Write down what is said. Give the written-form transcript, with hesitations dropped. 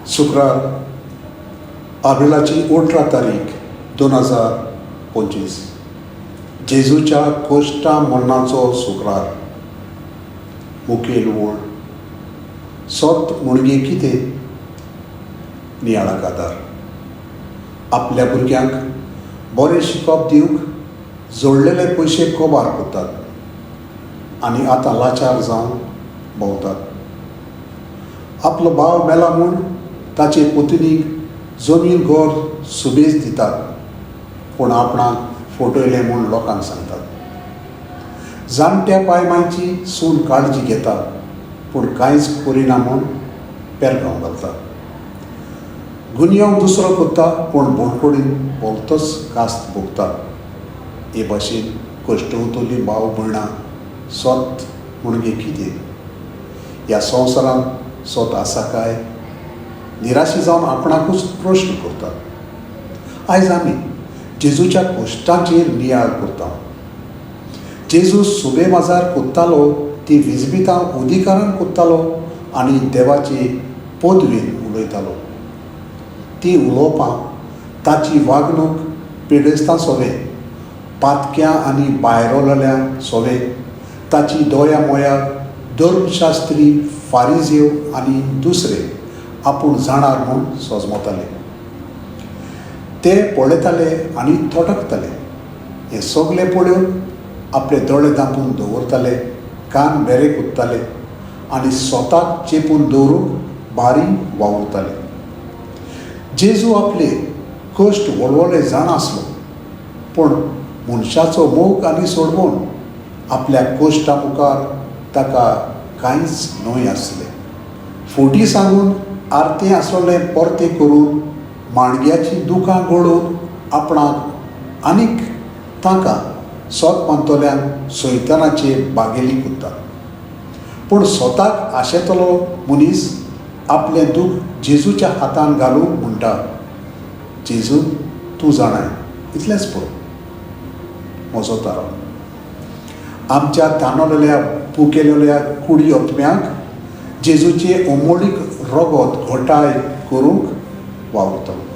शुक्रार, आब्रिलाची 18 तारीख 2025, जेजूच्या कोश्टा मरणाचो शुक्रार. मुखेल ओळ, सत म्हणजे कितें? नियाळाक आदार. आपल्या भुरग्यांक बरें शिकप दिवंक जोडलेले पयशे कबार करतात आनी आतां लाचार जावन भोंवतात. आपलो भाव मेला म्हूण ताचे पत्नीक जमीन घर सुबेज दितात, पूण आपणाक फटयलें म्हूण लोकांक सांगतात. जाणट्या पाय मांयची सून काळजी घेता, पूण कांयच करिना म्हूण पेरगांव घालता. गुन्यांव दुसरो करता, पूण बोणकोडीन भलतोच कास्त भोगता. हे भाशेन कश्टवतली भाव भयणां, सत म्हणजे कितें? ह्या संवसारांत सत आसा काय? निराशी जावन आपणाकूच प्रश्न करतात. आयज आमी जेजूच्या कश्टांचेर नियाळ करता. जेजू सुबे माजार कोत्तालो ती विजबितां अधिकारान कोत्तालो आनी देवाचे पदवीन उलयतालो. ती उलोवपां, ताची वागणूक पिडेस्तां सोवे, पातक्यां आनी भायरोलेल्या सोवे, ताची दोया मोया धर्मशास्त्री, फारिजेव आनी दुसरे आपूण जाणार म्हूण सोजमताले. ते पळयताले आनी थटकताले. हें सगलें पळोवन आपले दोळे धांपून दवरताले, कान बेरे कुत्ताले आनी स्वताक चेपून दवरूंक बारी वावुरताले. जेजू आपले कश्ट वळवळे जाणा आसलो, पूण मनशाचो मोग आनी सोडवण आपल्या कश्टा मुखार ताका कांयच न्हय आसलें. फोटी सांगून, आरतें आसलें परतें करून, माणग्याचीं दुकां गळोवन आपणाक आनीक तांकां सोत मानतल्यांक सैतानाचे बागेली करतात. पूण स्वताक आशेतलो मनीस आपलें दूख जेजूच्या हातान घालून म्हणटा, "जेजू, तूं जाणाय, इतलेंच पुरो." म्हजो तारो, आमच्या तानवलेल्या पुकेलेल्या कुडी आत्म्याक जेजूचे अमोळीक रगत घटाय करूंक वावुरतलो.